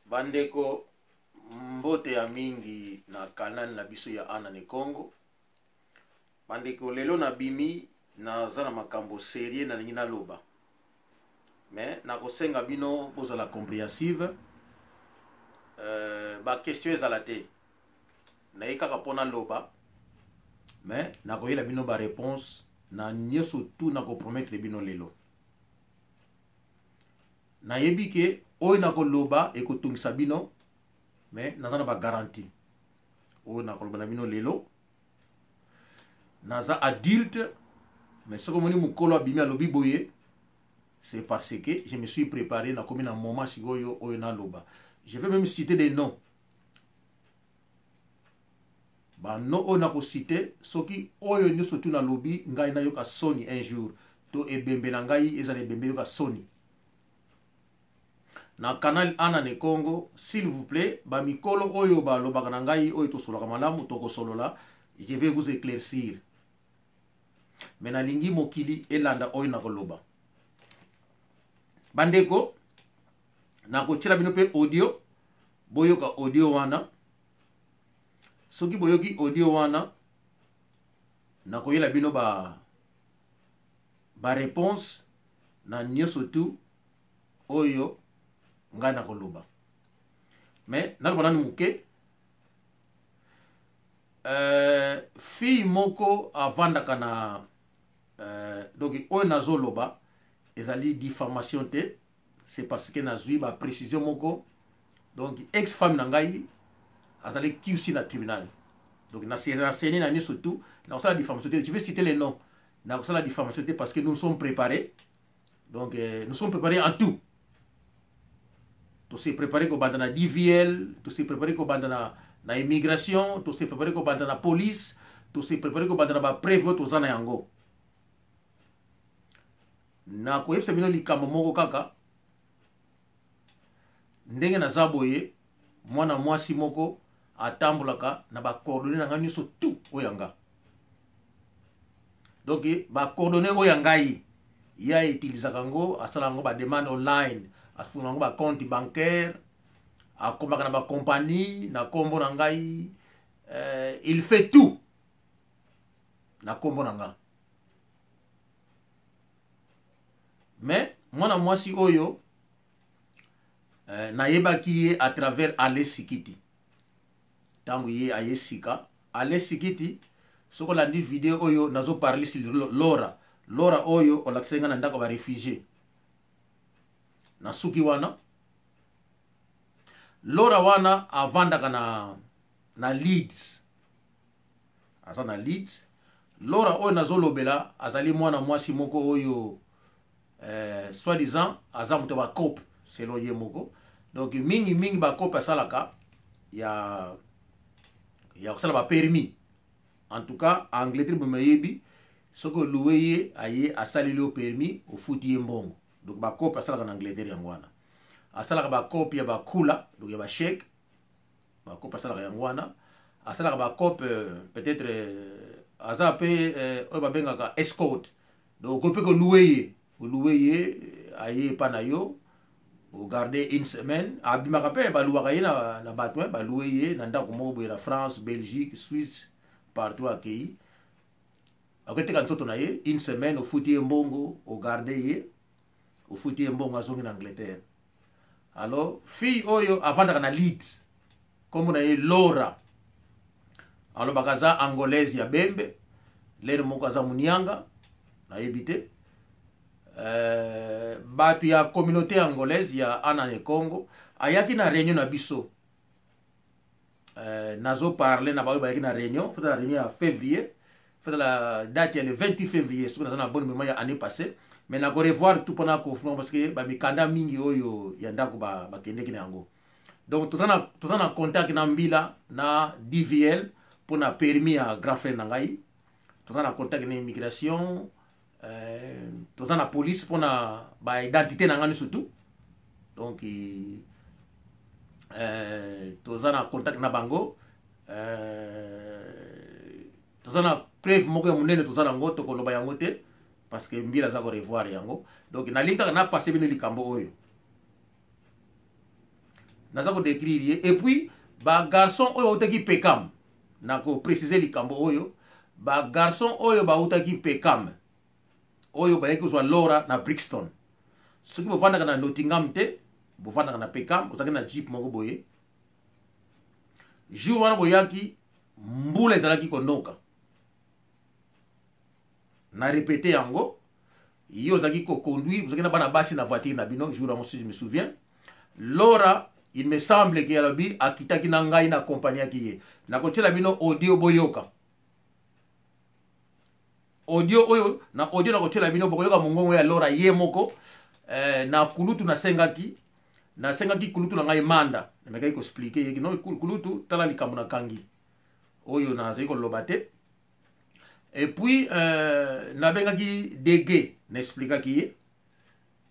Bandeko, mbote ya mingi na canal na biso ya Anna ne Congo. Bandeko, lelo nabimi naza na makambo serieux nalingi naloba. Mais nakosenga bino bozala comprehensive. Ba question ezala te. Naye kaka mpo naloba. Mais nakoyela bino ba réponse na nyonso tout nakopromettre bino lelo. Nayebi ke oyo nakoloba ekotungisa bino, mais naza na ba garantie. Oyo nakoloba na bino lelo, naza adulte, mais soki omoni mokolo abimi alobi boye, c'est parce que je me suis préparé, nakomi na moment sikoyo oyo naloba. Je vais même citer des noms. Ba noms oyo nakociter, soki oyo nyonso tu nalobi, ngai nayoka soni un jour, to ebembe na ngai ezala ebembe yoka soni. Na canal Anna ne Congo, s'il vous plaît, ba mikolo oyo balobaka na ngai oyo tosololaka malamu, tokosolola, je vais vous éclaircir. Mais nalingi mokili elanda oyo nakoloba. Bandeko, nakotiela bino pe audio, boyoka audio wana. Soki boyoki audio wana, nakoyela bino ba réponse na nyonso tu oyo ngai nakoloba. Mais naloba nanu moke. Fille moko avandaka na donc oyo nazoloba ezali diffamation te, c'est parce que nazwi ba précision moko. Donc ex-femme na ngai azali QC na tribunal. Donc na renseigné na nyonso tout, na kosala diffamation te. Je vais citer les noms. Na kosala diffamation te parce que nous sommes préparés. Donc nous sommes préparés en tout. To s'est préparé kobanda na DVL, to s'est préparé kobanda na immigration, to s'est préparé kobanda na police, to s'est préparé kobanda na ba preuve toza na yango. Na koyebisa bino likambo moko kaka, ndenge naza boye, mwana mwasi moko atambolaka na ba coordonnées na ngai nyonso tout oyo ya nga. Donc ba coordonnées oyo ya ngai, ye autilisaka yango, asala yango ba demande online, afungola yango ba compte bancaire, akomaka na ba compagnie na kombo na ngai, il fait tout na kombo na nga. Mais mwana mwasi oyo nayebaki ye à travers Ale Sikiti. Tango ye aye sika, Ale Sikiti, soko landi video oyo nazo parler sur Laura. Laura oyo olakisaki nga na ndako ba réfugié. Na suki wana. Laura wana avandaka na Leeds. Aza na Leeds. Laura oyo nazolobela azali mwana mwasi moko oyo soi-disant aza moto ba cope selon ye moko. Donc mingi mingi ba cope asalaka ya kosala ba permis. En tout cas Angleterre bomeyebi soki loué ye aye asaleli yo permis ofuti ye mbongo. Donc ba cope asalaka na Angleterre yango wana. Asalaka ba cope ya ba kula, donc ya ba chèque. Ba cope asalaka yango wana. Asalaka ba cope peut-être aza pe oyo babengaka escort. Donc okoki pe ko louer ye, ko louer ye aye epa na yo, o garder une semaine, abimaka pe balouaka ye na bato, hein, balouer ye na ndako moko boye na France, Belgique, Suisse, partout akei. Akoteka nzoto na ye une semaine, ofuti ye mbongo, o garder ye, ofuti ye mbongo azongi na Angleterre. Alors fille oyo avandaka na Leeds, kombo na ye Laura. Alobaka aza angolaise ya Bembe, lere moko aza munianga, nayebi te. Bato ya communauté angolaise ya Anna ne Congo ayaki na réunion na biso. Nazo parler na baoyo bayaki na réunion, fata la réunion ya février, fata la date ya le 28 février, soki naza na bonne mémoire ya année passée, mais nako revoir tout mpona confirmer parce que ba mikanda mingi oyo ya ndako bakendeki na yango. Donc toza na contact na Mbila na DVL mpona permis ya grand frère na ngai. Toza na contact na immigration, toza na police mpona ba identité na ngai surtout. Donc toza na contact na bango, toza na preuve moko ya monene toza nango, tokoloba yango te parce que Mbila aza ko revoir yango. Donc nalingi kaka na passer bino likambo oyo. Naza kodécrire ye. Et puis bagarçon oyo bautaki Peckham, nakoprécise likambo oyo, bagarçon oyo bautaki Peckham, oyo bayaki kozwa Laura na Brixton. Soki bovandaka na Nottingham te, bovandaka na Peckham, ozalaki na jeep moko boye. Jour wana boyaki, mbula ezalaki konoka. Na répété yango, ye ozalaki koconduire, ozalaki na bana basi na voiture na bino. Jour yango, si je me souviens, Laura, il me semble ke alobi akitaki na ngai, na accompagnaki ye. Nakotiela bino audio, boyoka audio oyo. Na audio nakotiela bino, bokoyoka mongongo ya Laura ye moko. Na kulutu nasengaki kulutu na ngai Manda, namekaki koexpliquer ye: no kulutu, tala likambo nakangi oyo, nazali koloba te. Et puis nabengaki Dege, naexplikaki ye,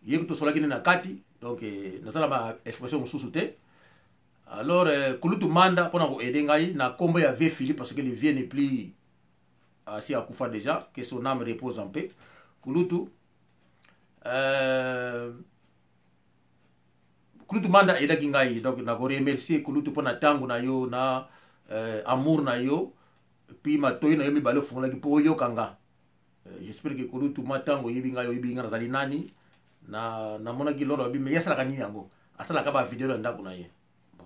ye tosolaki nde na kati. Donc naza na baexpression mosusu te. Alors kulutu Manda, mpona koaider ngai na nkombo ya vieux Philippe, parce que le vieux n'est plus, asi akufa déjà, que son âme repose en paix. Kulutu kulutu Manda aidaki ngai. Donc nakoremercier kulutu mpo na ntango na yo, na amour na yo, puis matoi na yo mibale ofungolaki mpo oyoka nga. J'espère que kulutu ma ntango oyebi ngai, oyebi ngai nazali nani. Na namonaki Lolo abi me ye asalaka nini yango, asalaka bavideo na ndako na ye. Bon,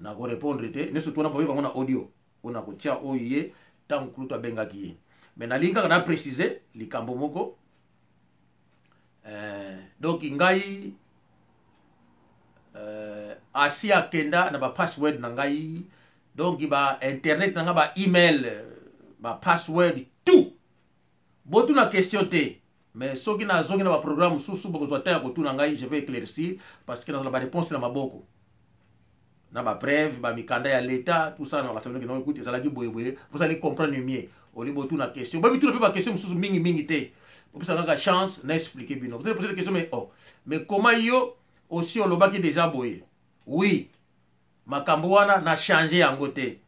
nakorépondre te nyonso twana, boyoka yango na audio oyo nakotia, oyo ye ntango kulutu abengaki ye. Mais nalingi kaka na précise likambo moko. Donc ngai asi akenda na bapassword na ngai, donc ba internet na ngai, ba email, bapassword, tout. Botuna question te, mais soki nazongi na baprogramme mosusu, bokozwa temps ya kotuna ngai, je vais éclaircir, parce que nazala baréponse na maboko, na bapreuve, bamikanda ya l'État, tout ça. Na basabinoki no, écoute, ezalaki boyeboye, vous allez comprendre mieux. Oli botuna question, bomituna mpe baquestion mosusu mingimingi te, opesa kaka chance na expliquer bino. Vous allez poser des questions: mais oh, mais comment yo aussi olobaki déjà boye? Oui, makambo wana na change yango te,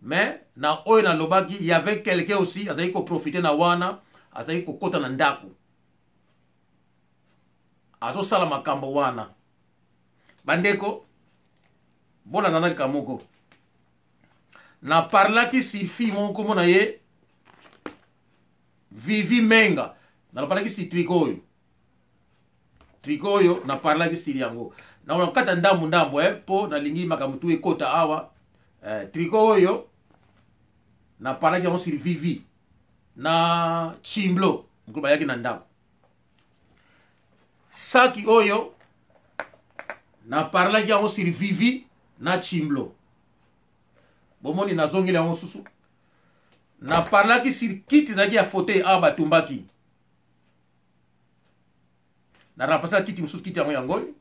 mais na oyo nalobaki, y avait quelqu'un aussi azalaki koprofite na wana, azalaki kokɔta na ndako, azosala makambo wana. Bandeko, bolanda na likambo moko. Naparlaki sur fille moko, kombo na ye Vivi Menga. Nalobaki sur tricot oyo, tricot oyo naparlaki sur yango. Nakata ndambu ndambu mpo nalingi makambo tu ekota awa. Tricot oyo naparlaki yango sur Vivi na Chimblo, mokolo bayaki na ndako. Saki oyo naparlaki yango sur Vivi na Chimblo. Bomoni, nazongeli yango susu. Naparlaki sur kiti ezalaki ya fauteuil awa, batumbaki, na remplaçaki kiti mosusu. Kiti yango, yango oyo.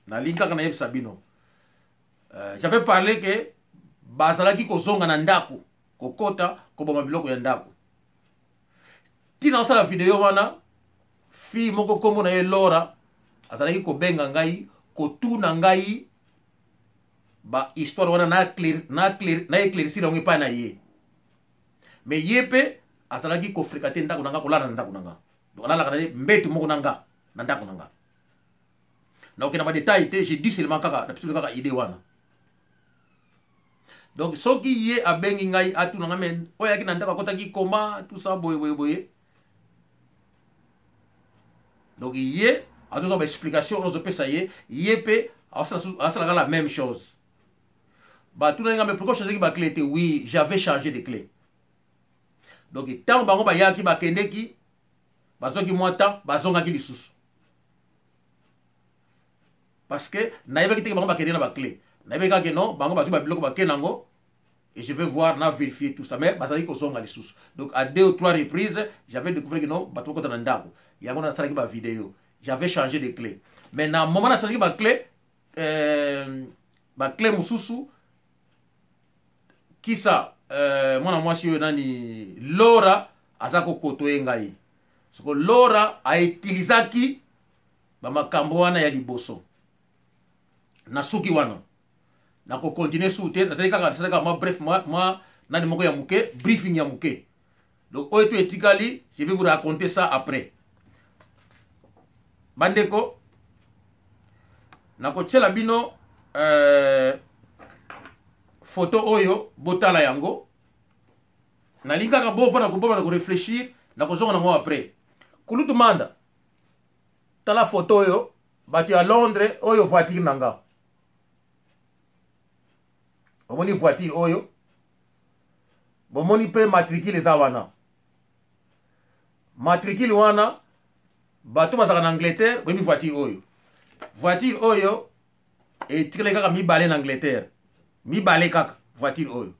Nalingi kaka nayebisa bino, j'avais parlé ke bazalaki kozonga na ndako, kokota, koboma biloko ya ndako. Ntina osala video wana, fille moko nkombo na ye Laura azalaki kobenga ngai, kotuna ngai bahistoire wana, na éclaircir yango epai na ye. Mais ye mpe azalaki kofréquenter ndako na nga, kolala na ndako na nga. Donc alalaka na ye mbetu moko na nga na ndako na nga. Nakokenda badetail te, je dis seulement kaka napesi kaka idée wana. Donc soki ye abengi ngai, atuna ngai: mais oyo ayaki na ndako akɔtaki koma, tout ça, boye boye boye. Donc ye azozwa baexplication oyo ozopesa ye, ye mpe asalaka la même chose. Batuna nga: mais pourquoi changeaki baclé te? Oui, j'avais changé de clé. Donc ntango bango bayaki, bakendeki, bazwaki mwa temps, bazongaki lisusu, parce que nayebaki teke bango bakende na baclé. Nayebaki kaka non, bango bazwi babiloko, bakende yango, et je vais voir na vérifier tout ça. Mais bazalaki kozonga lisusu. Donc à deux ou trois reprises, j'avais découvert que non, bato bakota na ndako yango. Nasalaki bavideo, j'avais changé de clé. Mais na moment nasalaki baclé, baclé mosusu kisa, mwana mwasi oyo nani, Laura, aza kokotoye ngai. Soko Laura autilisaki bamakambo wana ya liboso na suki wana, nakocontinue su te. Nazali kaka, nasali kaka mwa bref, mwa nani moko ya moke, briefing ya moke. Donc oyo to etikali, je vais vous raconter ça après. Bandeko, Nakotiela bino photo oyo, botala yango. Nalingi kaka bovanda koboma na korefléchir, nakozonga nango après. Kulutu Manda, tala photo oyo, bato ya Londres, oyo voiture na nga. Omoni voiture oyo, bomoni mpe matricule eza wana. Matricule wana, bato bazalaka na Angleterre boyebi voiture oyo. Voiture oyo etikali kaka mibale na Angleterre, mibale kaka. Voiture oyo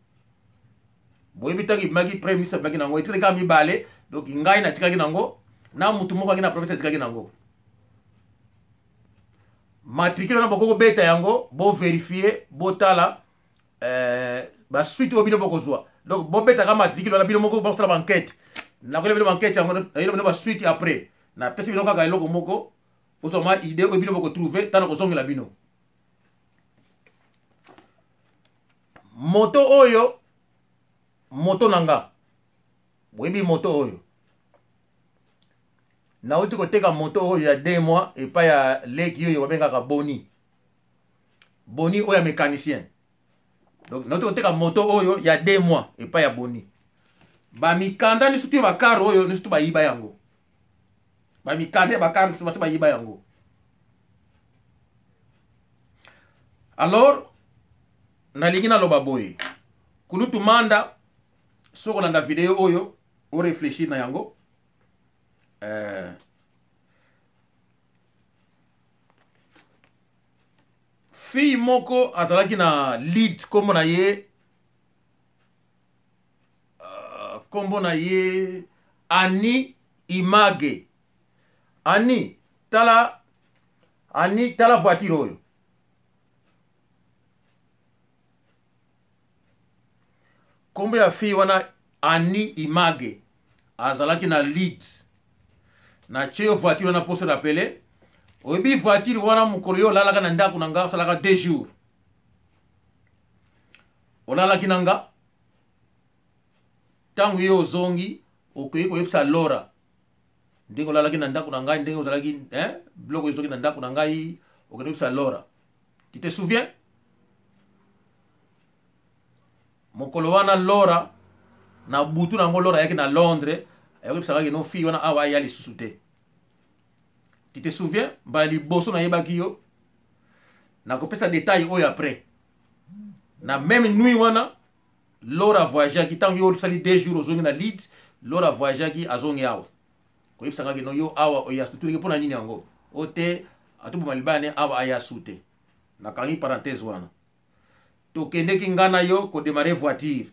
boyebi, ntango ebimaki, premier ministre abimaki nango, etikali kaka mibale. Donc ngai natikaki nango na mutu moko aki na province atikaki nango. Matricule wana bokoki kobeta yango, boverifie, botala basuite oyo bino bokozwa. Donc bobetaka matricule wana, bino moko bosala baenquête. Nakoyela bino baenquête yango, nayela bino basuite après. Napesi bino kaka eloko moko, bozwa mwa idée oyo bino bokotrouve ntango kozongela bino. Moto oyo, moto na nga, boyebi moto oyo nauti koteka, moto oyo ya 2 mois epai ya leki oyo babengaka Boni, Boni oyo ya mécanicien. Donc nauti koteka moto oyo ya 2 mois epai ya Boni. Bamikanda nyonso ti bakare oyo nyonso to bayiba yango, bamikanda ya bakare nyonso basi bayiba yango. Alors nalingi naloba boye, kulutu Manda, soki olanda video oyo, orefléchir na yango. Fille moko azalaki na Leeds, nkombo na ye Ani Image. Ani, tala. Ani, tala voiture oyo. Nkombo ya fille wana Ani Image, azalaki na Leeds. Natie yo voiture wana mposo rapele. Oyebi voiture wana, mokolo yo olalaka na ndako na nga, osalaka 2 jours, olalaki na nga. Ntango yo ozongi, okoki koyebisa Lora ndenge olalaki na ndako na ngai, ndenge ozalaki, hein? Biloko ezwaki na ndako na ngai, okende koyebisa Lora. Tu te souviens, mokolo wana Lora, na butu na yango, Lora ayaki na Londres, ayoyebisaka que non, fille wana awa aya lisusu te. Tu te souviens, mbala liboso nayebaki yo, nakopesa détail oyo après. Na même nuit wana Lora voyageaki. Ntango yo osali 2 jours, ozongi na Leeds, Lora voyageaki, azongi awa koyebisaka que non, yo awa oya tuniki mpo na nini yango o te, atoboma libala ne awa aya su te. Nakangi parenthèse wana. Tokendeki nga na yo kodémarrer voiture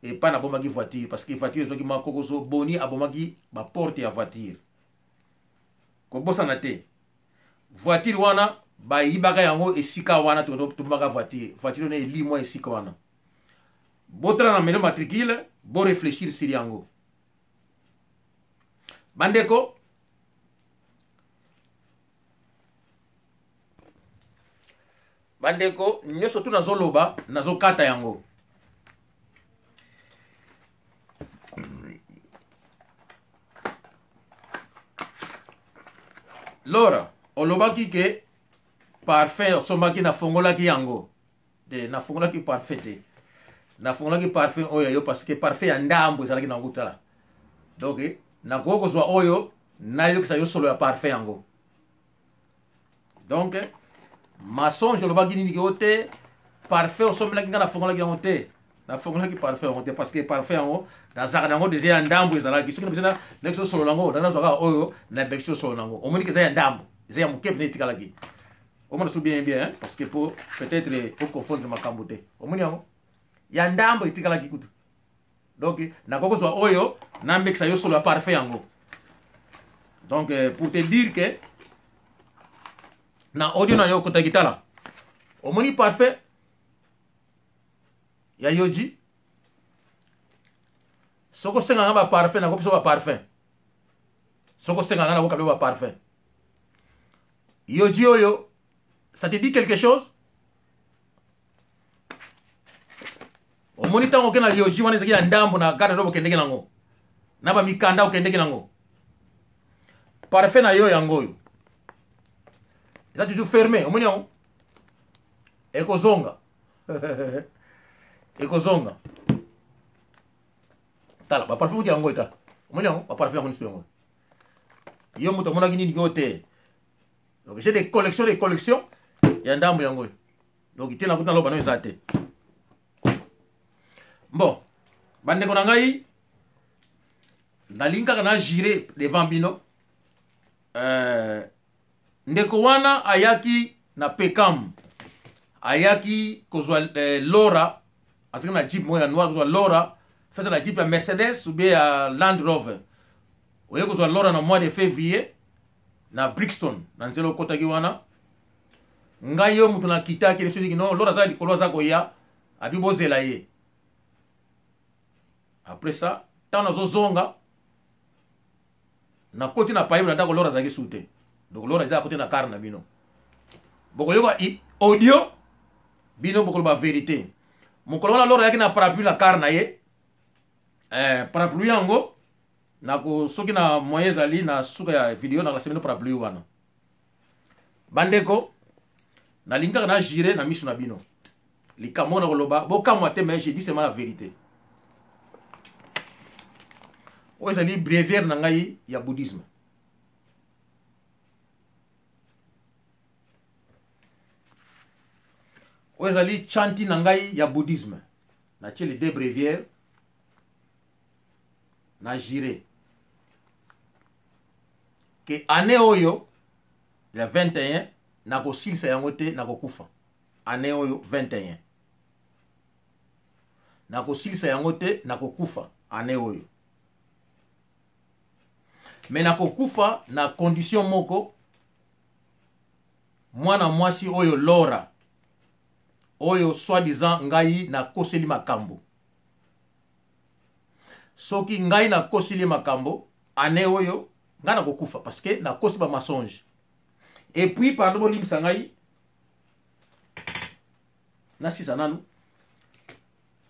epai nabombaki voiture, parce que voiture ezwaki mwa kokoso. Boni abomaki baporte ya voiture. Kobosana te, voiture wana bayibaka yango esika wana tobombaka voiture. Voiture wana elimwa esika wana. Botala na melo matricule, boréfléchir sur yango, bandeko. Bandeko nyonso tu, nazoloba, nazokata yango. Lora, olobaki que parfum osombaki, nafongolaki yango te. Nafongolaki parfum te, nafongolaki parfum oyo yo, parce que parfum ya ndambo ezalaki nango. Tala, donc nakoki kozwa oyo nayokisa yo solo ya parfum yango. Donc mensonge, olobaki nini? Que o te, parfum osombelaki ngai, nafongolaki yango te. Nafongolaki parfum yango te, parce que parfum yango nazalaka nango déjà, ya ndambo ezalaki. Soki na nakisi osolo nango, nazwaka oyo nabekisi osolo nango. Omoni que eza ya ndambo, eza ya moke pene etikalaki. Omona so bien bien, parce que po peut-être oconfondre makambo te. Omoni yango ya ndambo etikalaki kutu. Donc nakoki kozwa oyo nambekisa yo solo ya parfum yango. Donc pour te dire que na audio na yo okotaki, tala, omoni parfum ya Yoji. Soki osengaka baparfum, nakopesa baparfum. Soki osengaka, nakoka bino baparfum Yoji oyo. Ça te dit quelque chose? Omoni ntango oke na Yoji wana, ezalaki ya ndambo na garde robe, okendeki nango na bamikanda, okendeki nango. Parfum na yo yango oyo, eza toujours fermé. Omoni yango? Ekozonga, ekozonga. Tala baparfum kuti yango, tala, omoni yango, baparfum yango nyonso yango. Yo moto omonaki nini yo te? Donc j'ai des collections, des collections ya ndambo yango. Donc te nakuti naloba no eza te. Bon, bandeko na ngai, nalingi kaka na jure devant bino. Ndeko wana ayaki na Peckham, ayaki kozwa Laura, azalaki na jeep moko ya noir, kozwa Laura feza na jeep ya Mercedes ou bien ya Land Rover. Oye kozwa Laura na mois de février na Brixton, na nzela okotaki wana. Ngai yo moto nakitaki biso niki non, Laura aza likolo, aza koya, abi bozela ye. Après ça, ntango nazozonga, nakoti na paye na ndako, Laura azalaki su te. Donc Laura eza akoti na car na bino, bokoyoka audio, bino bokoloba vérité. Mokolo wana Laura ayaki na parapluie na car na ye. Parapluie yango nako, soki na moyen ezali, na suka ya video nakolakisa bino parapluie wana. Bandeko, nalingi kaka na jure na miso na bino likambo na koloba, bokamwa te, mais je dis seulement la vérité. Oyo ezali bréviaire na ngai ya bouddhisme. Oyo ezali chanti na ngai ya bouddhisme. Natie les deux bréviaires na jure ke année oyo ya 21 nakosilisa yango te, nakokufa. Année oyo 21 nakosilisa yango te, nakokufa année oyo. Mais nakokufa na condition moko: mwana mwasi oyo Laura oyo soi-disant ngai nakoseli makambo, soki ngai nakoseli makambo, année oyo ngai nakokufa parce que nakosi bamensonge. Et puis, pardon, bolimbisa ngai, nasisa nanu.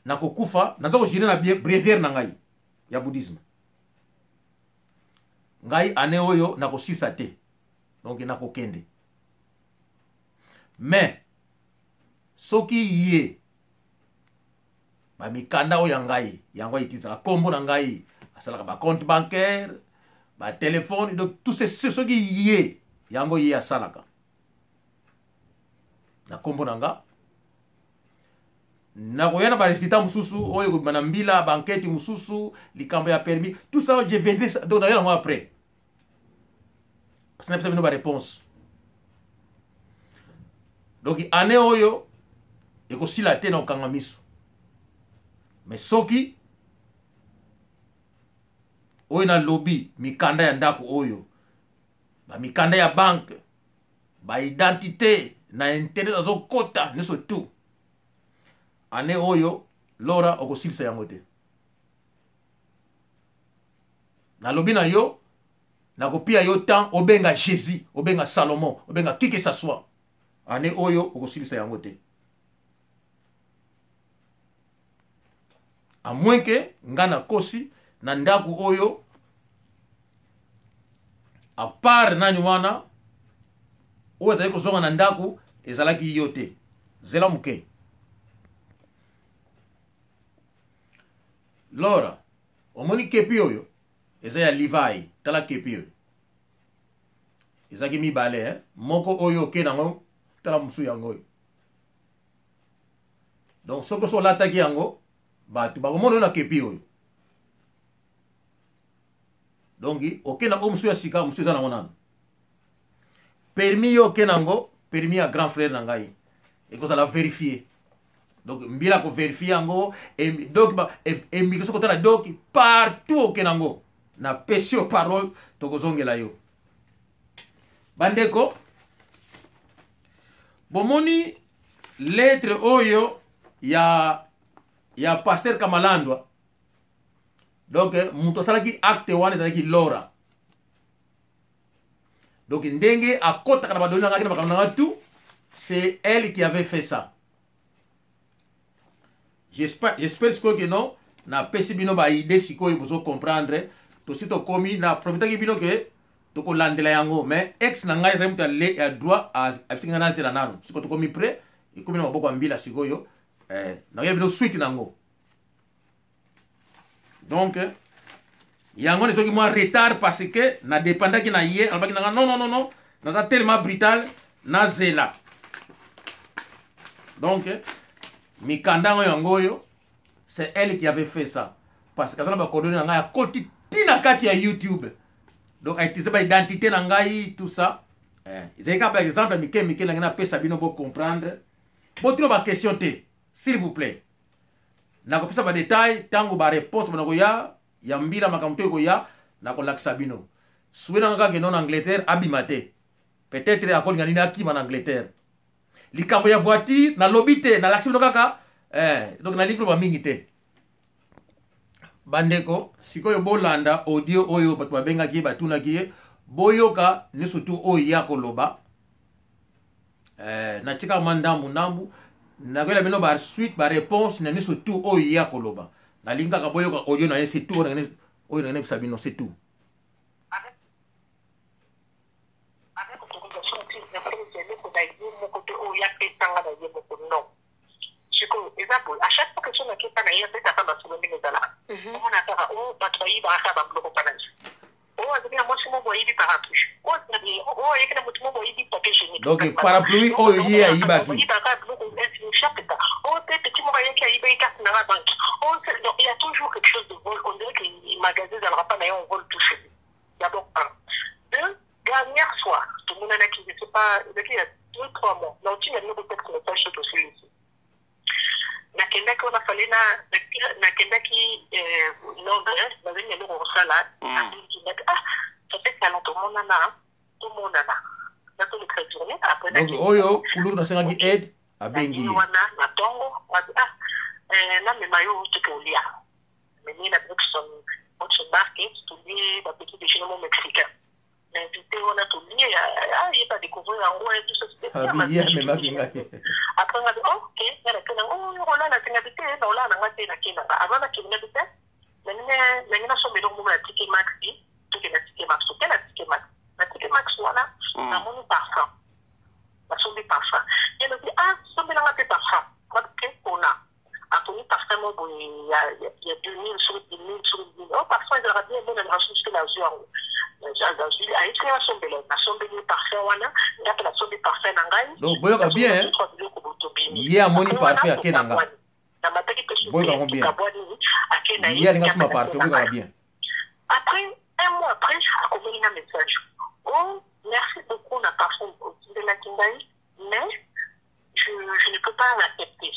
Nakokufa, naza kojurer na bréviaire na ngai ya bouddhisme, ngai année oyo nakosisa te, donc nakokende. Mais soki ye bamikanda oyo ya ngai yango autilisaka nkombo na ngai, asalaka bacompte bancaire, batelefone, donc tout ce, soki ye yango ye asalaka na nkombo na nga, nakoya na baresultat mosusu oyo ekobima na mbila, bankete mosusu, likambo ya permis, tout ça, je viendrai. Donc nayo yango après, parce que napesa bino baréponse. Donc année oyo ekosila te na kokanga miso. Mais soki oyo nalobi, mikanda ya ndako oyo, bamikanda ya banque, baidentité na internet, azokota nyonso tout, année oyo Laura okosilisa yango te. Nalobi na yo, nakopia yo temps, obenga Jésus, obenga Salomon, obenga qui que ça soit, année oyo okosilisa yango te, à moins que nga nakosi na ndako oyo. À part nani wana oyo azali kozonga na ndako, ezalaki yo te. Zela moke, Laura. Omoni képi oyo eza ya Levi? Tala képi oyo, ezalaki mibale, eh? Moko oyo oke nango, tala mosusu yango oyo. Donc soki oso olataki yango, bato bakomona oyo na képi oyo. Donc oke na oyo mosusu ya sika, mosusu eza nango nano. Permis yo oke nango, permis ya grand frère na ngai, ekozala vérifié. Donc mbila kovérifier yango. Donc émigration kotala, donc partout oke nango, napesi yo parole, tokozongela yo. Bandeko, bomoni lettre oyo ya pasteur Kamalandwa. Donc moto asalaki acte wana ezalaki Laura. Donc ndenge akɔtaka na badonnées na ngai na makambo na ngai tout, c'est elle qui avait fait ça. J'espère sikoyo ke non, napesi bino baidées sikoyo bozocomprendre. Tosi tokomi na prometaki bino ke tokolandela yango, mais ex na ngai ezali moto ya droit, abisiki ngai nazela nano. Sikoyo tokomi prêt. Ekomi na maboko ya mbila sikoyo. Nakoya bino suite nango. Donc yango nde soki mwa retard parce que na dépendaki na ye, alobaki nanga non, non, non, non, naza tellement brutal, nazela. Donc mikanda yango, yango oyo, c'est elle qui avait fait ça parce que aza na bacoordonnées na ngai, akoti ntina kati ya YouTube, donc autiliser baidentité na ngai, tout ça. Ezali kaka baexemple ya mike mike nangai napesa bino bocomprendre. Botuna baquestion te, s'il vous plaît. Nakopesa badétail ntango baréponse bana koya ya mbila, makambo to ekoya, nakolakisa bino. Souhait nanga kaka kendo na Angleterre, abima te. Peut-être akolinga nini, akima na Angleterre. Likambo ya voiture nalobi te, nalakisi bino kaka. Donc nalingi koloba mingi te, bandeko. Sikoyo bolanda audio oyo bato babengaki ye, batunaki ye. Boyoka nyonso tu oyo ya koloba. Natikaka mwa ndambu ndambu, nakoyela bino basuite, baréponse na nyonso tu oyo ya koloba. Nalingi kaka boyoka audio na ye, c'est tout. Oyo nangi nayebisa bino, c'est tout. Avec autorisation te, nakoleza eloko na ye moko te oyo apesanga na ye moko, non. Sikoyo eza boye: à chaque fois que so nakepa na ye, apesaka masolo ndenge ezalaka. Omona kaka o bato bayibaka kaka babiloko mpa na ye. Oyo azali na mwasi moko ayibi parapluie, oyo ayeki na motu moko ayibi papier hygiénique. Donc parapluie oyo ye ayibaki. Bayibaka biloko insignifiant mpenza. Oyo te, petit moko ayeki, ayibaki carte na nga banque. Oyo, donc il y a toujours quelque chose de vol. On dirait que magasin ezalaka mpa na ye, on vole tout chez lui. D'abord un, deux, dernière fois tomonanaki, je sais pas, ezalaki ya 2, 3 mois, na otinda bino botexte message so tosilisi. Nakendaki wana, fale na nakendaki Londres, nazali na eloko kosala. Abengindaki: "Ah, peut-être kala tomonana, tomonana natolekisa journée après." Donc oyo kuluru nasengaki aide, abengi ye. Wana na ntongo, ah, namema yo toke olia. Memi na Brixton, Brixton Market, tolie bapetit déjeuner mo mexicain. Na invité wana, tolie, ayeba découvrir yango, tout ça. Abi ye amemaki ngai. Après ngabi: "Ok." Nga nakende yango, olala te? Ngabi: "Te, na olala nanga te, nakende nanga." Avant nakende, ngabi: "Te, nangi nasomba eloko moko na TK Maxx." Toke na TK Maxx, toke na TK Maxx. Na TK Maxx wana, namoni parfum, nasombi parfum. Ye lobi: "Ah, sombelanga mpe parfum." Ngabi: "Pona." Aponi parfum mo boye ya 2000, soki 2000, soki 2000. O parfum ezalaka bien, emonanaka soki soki nazwi yango, azwi, ayeti nga nasombela, nasombeli parfum wana. Nga mpe nasombi parfum na ngai. Donc boyoka bien, ye amoni parfum, ake na nga. Namataki mpe. Boyoka yango bien, ye alinga soma parfum. Boyokaka bien. Après un mois après, akomeli nga message: "Oh, merci beaucoup na parfum otindelaki ngai, mais je ne peux pas l'accepter."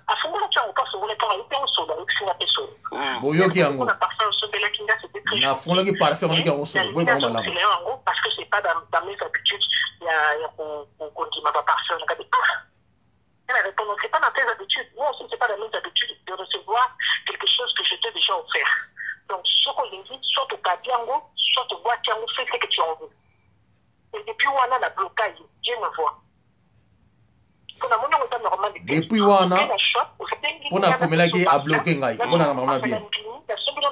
Afungolaki yango mpo afungolaki yango, ayoki yango solo, ayokisi nga mpe solo. Boyoki yango. Na parfum osombelaki nga, c'était très Nafungolaki parfum, yango yango solo. Boyoka yango malamu. Yango parce que c'est pas dans mes habitudes ya kondima baparfum. Nakabi: "Ah." Elle a répondu: "C'est pas dans tes habitudes. Moi aussi, c'est pas dans mes habitudes de recevoir quelque chose que je t'ai déjà offert. Donc, soit olingi, soit okabi yango, soit obwaki yango, fais ce que tu en veux." Et depuis wana, na bloquer ye, Dieu me voit. Depuis wana, mpo nakomelaki, abloquer ngai mpo na makambo na bien. Nasombeli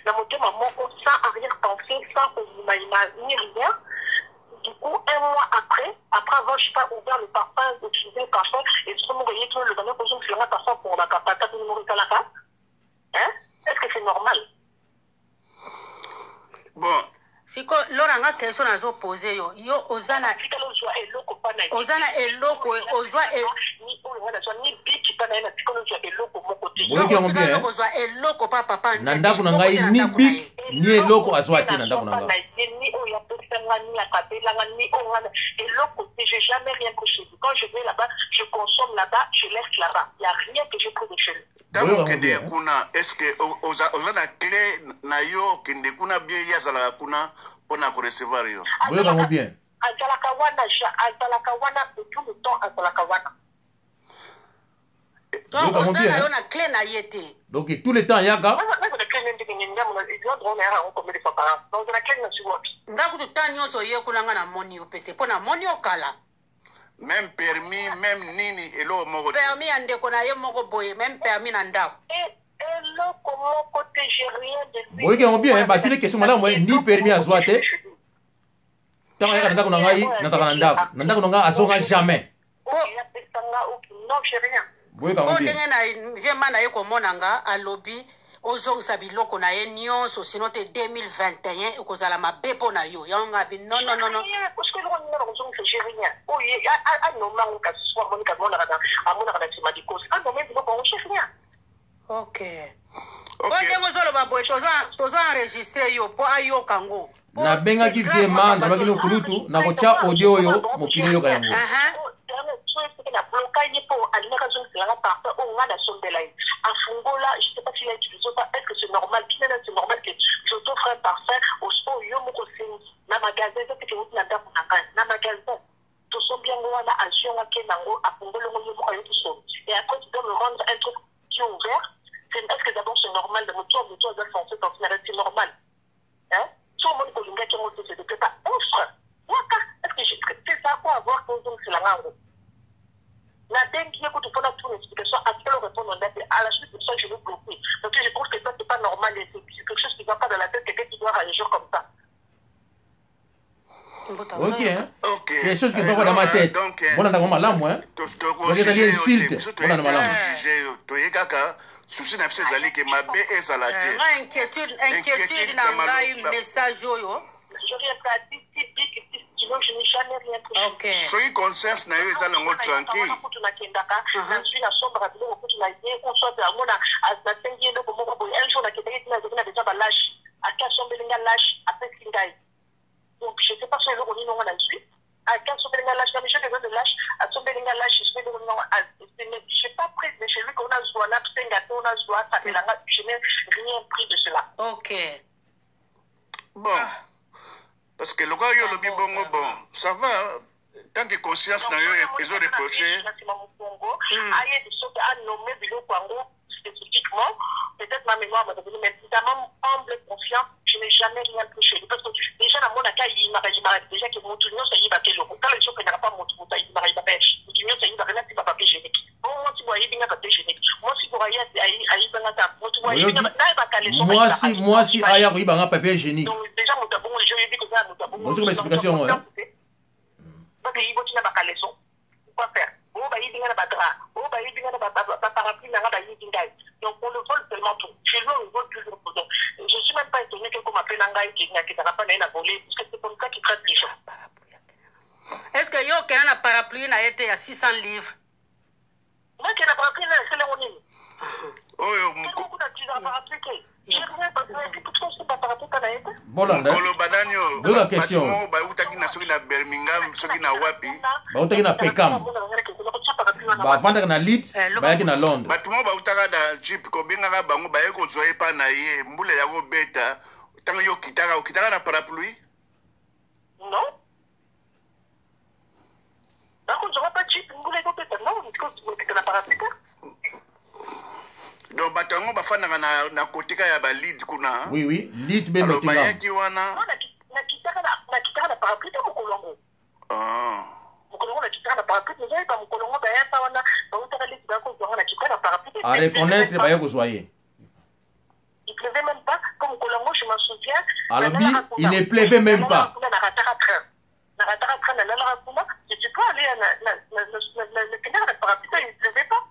na motema moko, sans arrière pensée, sans koyimayima ni rien. Du coup, un mois après, après avoir, je sais pas, ouvert le parfum, utilisé le parfum, et ce moko yeki oloba kozongisela parfum pour bakapata bino moko esalaka, hein? Est ce que c'est normal? Bon. Siko Lora, nga question nazopose yo, yo oza na Tikala ozwa eloko mpa na ye. Oza na eloko ozwa Ni oyo nga nazwa, ni biki mpa na ye, na tikala ozwa eloko moko te. Boyoki yango otikala bien. Kozwa eloko pa papa. Na ndako na ngai, ni bic ni eloko azwa te na ndako na ngai. Ye ni oyo apesanga, ni akabelanga, ni oyo nga eloko te. J'ai jamais rien pris chez lui. Quand je vais là-bas, je consomme là-bas, je laisse là-bas. Il y a rien que j'ai pris de chez lui. Ntango Boyoka okende yango bien. kuna, est ce que oza na clé na yo? Okende kuna bien, ye azalaka kuna mpona korecevoir yo? Boyoka yango bien. Azalaka wana, azalaka wana tout le temps, azalaka wana. Donc Boyoka yango oza bien. na yo na clé na ye te. Donc tout le temps yaka. Naza clé ndenge nini? Londres wana yaka yango combien de fois par an? Donc na clé na wapi? Nga kutu ta nyonso oye kuna, nga namoni yo pe te, mpo namoni yo kala. Même permis, même nini, eloko moko te. Permis ya ndeko na ye moko boye, même permis na ndako. Eloko moko te, j'ai rien de lui. Boyoki yango bien, batuni question malamu. Ni permis azwa te. Ntango ayaka na ndako na ngai, nazalaka na ndako, na ndako na ngai azonga jamais. Oyo apesa j'ai rien. Boyoka yango Mpo bien. ndenge na vieux ma na ye komona nga, alobi ozongisa biloko na ye nyonso, sinon te 2021 ekozala mabe mpo na yo. Yango nga abi non, non, non, non. Rien, parce que eloko nini nga nakozongisa? J'ai rien. Oyo anoma yango, kasi so amonika, amonaka na nsima likosi, anome biloko yango, j'ai rien. Ok, po ndenge ozoloba boye, tozo enregistre yo mpo ayoka ngo. Nabengaki c'est grave vieux man, makambo nalobaki no azoloba. kulutu, nakotya audio oyo, mokili eyoka yango. Aha. Na bloka ye mpo alingaka azongiselanga parfum oyo nga nasombela ye, afungola. Je sais pas s'il a utilisé ou pas. Est-ce que c'est normal? Pinana, c'est normal que je t'offre un parfum oyo yo moko osengi na magasin? Eza teke euti na ndako na ngai, na magasin tosombi yango wana, azwi yango, ake nango, afungoli yango ye moko, ayoki soni, et après tu dois me rendre un truc qui est ouvert. Est-ce que d'abord c'est normal? De moto, moto aza censé sentir, c'est normal, hein? So omoni kolingaki yango te, c'est pas offre yaka. Est-ce que c'est ça quoi avoir kozongiselanga yango? Nabengi ye kutu mpona tout explication, akelo répondre ndate. À la suite de ça, je l'ai bloqué, parce que je trouve que ça, c'est pas normal et c'est quelque chose qui va pas dans la tête, quelqu'un qui doit réagir comme ça. Mbuta, Ok, ozoyoka? hein? Ok. Quelque chose qui va pas dans ma tête. Donc, Bolanda yango malamu, hein? Donc ezali insulte. Bolanda malamu. Tojuge yo, toye kaka souci na biso ezali ke mabe ezala te. Nga inquiétude na Inquiétude na ngai, message oyo. Je rien pris à 10 bic, 10 stylo, je n'ai jamais rien pris. Ok. Soki conscience na yo eza nango tranquille. Kutu nakendaka, nazwi, nasombaka biloko kutu na ye, ou soit amona nasengi ye eloko moko boye. Un jour nakendaki tina, azalaki na besoin balache, ake asombeli nga lache, apesi ngai. Donc je sais pas so eloko nini ngo nazwi, ake asombeli nga lache, j'ai besoin de lache, asombeli nga lache. Soki eloko nini ngo, mais j'ai pas pris de chez lui, que nazwa, nasenga te, nazwa, asambela nga, je n'ai rien pris de cela. Ok. Bon, parce que lokola yo olobi bongo, bon, ça va, tant que conscience na yo ezoreproche. Na nsima mokongo, ayebi soki anome biloko yango spécifiquement, peut-être ma mémoire m'a donné, mais dans ma humble confiance, je n'ai jamais rien pris chez lui, parce que déjà namonaka ayimaka, ayimaka déjà, ke motu nyonso ayibaka eloko. Tala, biso okendaka pa motu, moto ayimaka, ayibaka, motu nyonso ayibaka nati bapapier hygiénique. Bon, mwasi boye ayibi nga papier hygiénique, mwasi boye ayibanga ta motu boye ayibi nga, nayebaka leçon. Mwasi, mwasi aya koyibanga papier hygiénique. Donc déjà moto abongo, déjà oyebi kozala moto abongo. Bozoki ba explication yango, hein? Parce que yibo tina bakaleçon, quoi faire? Oyo bayibi nga na badrap, oyo bayibi nga na baparapluie na nga, bayibi ngai. Donc on le vole tellement tout chez lui, on le vole toujours tout. Donc je suis même pas étonné que comme appelle ngai nakendaka mpa na ye na voler, parce que c'est comme ça qu'il traite les gens. Est ce que yo okenda na parapluie na ye te ya 600 livres? Nakende na parapluie na eselengo nini? Oyo kuna tizaka parapluie te, j'ai rien, parce baparapluie mpa na ye te. Bolanda. Mokolo banani oyo Boyoka bato question. moko bautaki na soki na Birmingham, soki na wapi. Bautaki na Peckham, bavandaka na Leeds, bayaki na Londres. Bato moko bautaka na jeep, kobengaka bango, baye kozwa ye mpa na ye, mbula ya kobeta. Ntango yo okitaka, okitaka na parapluie? Non, bakozwaka pa jeep, mbula ekobeta, non, okita na parapluie te. Donc bato yango bafandaka na kotika ya baLeeds kuna. Oui, Leeds be Alors Nottingham. Bayaki wana. Non, nakitaka na parapluie te mokolo yango. Ah. Mokolo yango nakitaka na parapluie te, ezoyeba mokolo yango bayaka wana, bautaka Leeds, bakozwanga, nakitaka na parapluie te. A reconnaître, baye kozwa ye. Il pleuvait même pas, comme mokolo yango, je m'en souviens. Alobi, il ne pleuvait même pas. Kuna narataka train, narataka train, nalalaka kuna. Tu peux aller nakendaka na parapluie te, il pleuvait pas.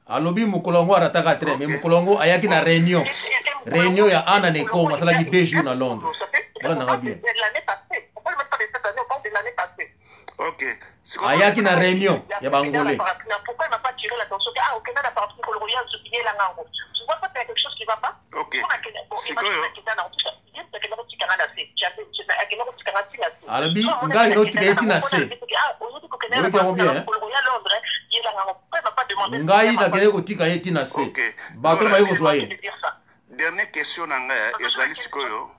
Alobi mokolo yango arataka train, mais mokolo yango ayaki na réunion, réunion ya ana na Ekongo, asalaki 2 jours na Londres. Bolandanga bien. L'année passée, on parle même pas de cette année, on parle de l'année passée. Ok. Ayaki na réunion ya bangolais. Pourquoi il m'a pas tiré l'attention que, ah, ok, na parapluie, mokolo ya yela ngango? Tu vois pas qu'il y a quelque chose qui va pas? Ok. Sikoyo. Alobi, ngai notika ye ntina se. Oyoki yango bien, hein? Ngai nakende kotika ye ntina se. Ok. Bato baye kozwa ye. Dernière question na ngai ezali sikoyo,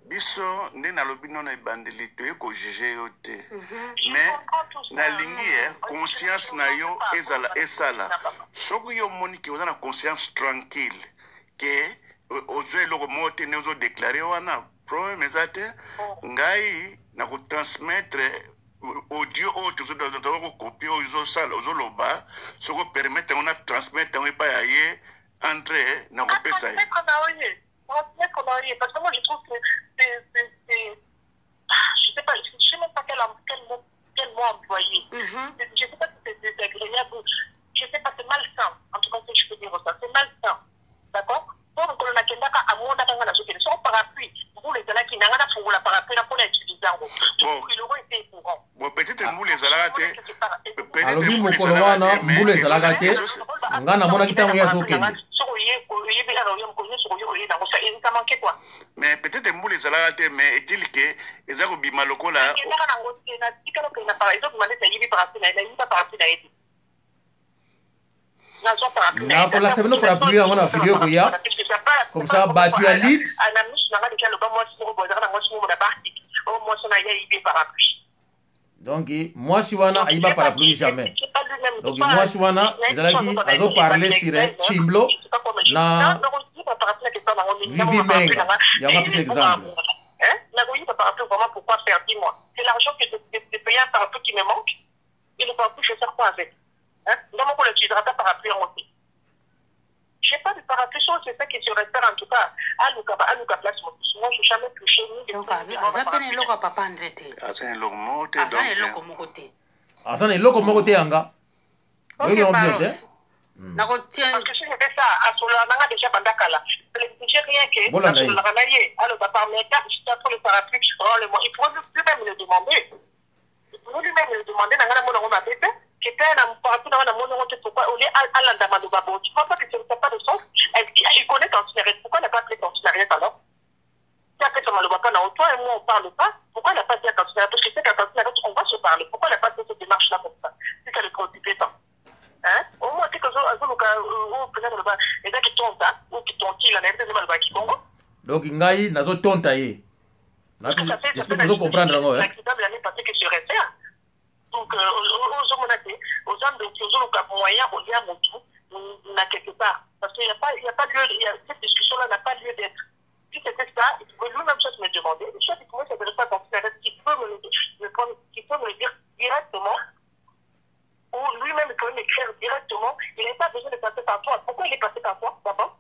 biso nde nalobi no na ebandeli, toye kojuge yo te, mais nalingi ye conscience na yo ezala esala. Soki yo omoni ke oza na conscience tranquille, ke ozwa eloko moko te nde ozodeklare wana, problème eza te. Ngai na kotransmettre audio oyo toza kokopie, oyo ozosala, ozoloba. Soki opermettre yango, na transmettre yango epai ya ye entre, na kopesa ye. Transmettre na ye, parce que moi je trouve que c'est, ah, je sais pas, je sais même pas quel mot, quel mot employé. Je sais pas si c'est désagréable, je sais pas, c'est malsain. En tout cas, si je peux dire ça, c'est malsain. D'accord? Po mokolo nakendaka, amonaka nga nazokende. Soko parapluie, mbula ezalaki na nga, nafungola parapluie na mpona utiliser yango. Eloko ete courant. Bon, peut-être mbula ezalaka te. Peut-être Alobi mbula mokolo ezalaka wana te, mais mbula ezalaka te. Nga namonaki ntango ye azokende. Soko oyebi ala oye mokolo nyonso oye oye nango, ça ça manque quoi. Mais peut-être mbula ezalaka te, mais est-il ke eza kobima lokola Nakendaka nango te, natikala okende na para, ezobima neti nayibi parapluie na ye. Nayiba parapluie na ye te, nazwa parapluie na ye. Nakolakisa bino parapluie yango na video ekoya. Comme ça, bato ya Leeds. Na misu na nga deja aloba mwasi moko boye, azalaka na mwasi moko na Bartik oyo, mwasi wana ye ayibi parapluie. Donc mwasi wana ayiba parapluie jamais. Donc mwasi wana ezalaki azoparle sur Chimblo na Vivi Menga. Yango apesa exemple. Nakoyiba parapluie vraiment, pourquoi faire? Dis-moi, c'est l'argent que de payer un parapluie qui me manque. Et le parapluie, je vais faire quoi avec, hein? Nga moko l'utilisera ta parapluie yango te. J'ai pas de parapluie, sauf c'est ça qui se réfère. En tout cas, aluka aluka place mosusu. Moi, je jamais touché ni Donc aza mpe na eloko ya papa André te. Aza na eloko moko te. Aza na Donc eloko moko te. Aza na eloko moko te yanga. Ok. Oyoki yango bien te. Baros nakotia. Parce que si c'était ça, asololaka nanga déjà banda kala. J'ai rien que Bolanda ye. nasololaka na ye, aloba par mes cartes, je pour le parapluie, rends-le-moi. Il pourrait lui-même le demander. Il pourrait lui-même le demander. Nanga namona yango mabe te. Kete na parapluie nanga namoni yango te, pourquoi? Au lieu alanda maloba bo. Tu vois pas que ça n'a pas de sens? Il connaît Tantine Ariette. Pourquoi il n'a pas appelé Tantine Ariette alors? Si après ça maloba pas na toi et moi on parle pas, pourquoi il n'a pas dit à Tantine Ariette? Parce que c'est qu'à Tantine Ariette, on va se parler. Pourquoi il n'a pas fait cette démarche-là comme ça? Si ça le préoccupait tant. Hein? Au moins, quelque chose, azoluka, oyo mpenza koloba, eza kitonta, ou kitontila, nayebi te nde balobaka kikongo. Donc ngai nazotonta ye. J'espère que bozo comprendre yango, hein. L'accident de l'année passée que je réfère. Donc, ozomona te, oza ndoki, ozoluka moyen kolia motu na quelque part. Parce qu'il n'y a pas, il y a pas lieu, il y a, cette discussion-là n'a pas lieu d'être. Si c'était ça, il pouvait lui-même soit me demander, soit il pouvait s'adresser à Tantine Ariette qui peut me prendre, qui peut me le dire directement, ou lui-même il pouvait m'écrire directement. Il n'avait pas besoin de passer par toi. Pourquoi il est passé par toi, d'abord?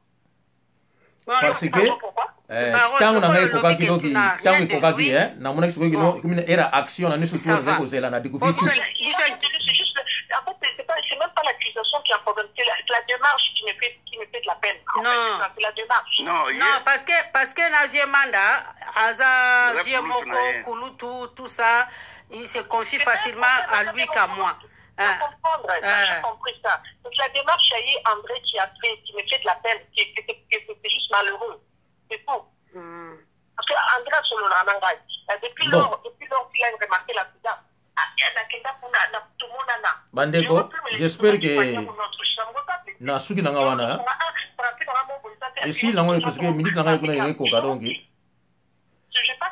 Parce que Pourquoi? Ntango na ngai ekokaki, donc ntango ekokaki, namonaki sikoyo kino ekomi na era action na nyonso tu nazali kozela na découvrir tout. C'est juste, en fait, c'est pas, c'est même pas l'accusation qui a un problème, c'est la démarche qui me fait de la peine. En Non. fait, c'est ça, c'est la démarche. Non, ye Non, parce que na vieux Manda aza Aza vieux kulutu moko na ye. Kulutu, tout ça, il se confie facilement à lui qu'à moi. Je Hein. comprendre, Hein. j'ai compris ça. Donc la démarche, ça y est, André qui a fait, qui me fait de la peine, qui c'est juste malheureux. C'est tout. Parce que André asololaka na ngai. Depuis Bon. lors, depuis lors qu'il a remarqué l'accident, ah, nakenda kuna, na tomonana. Bandeko, j'espère que na suki na nga wana, hein. Esili nango parce que minute na ngai kuna ekoka donc. J'ai pas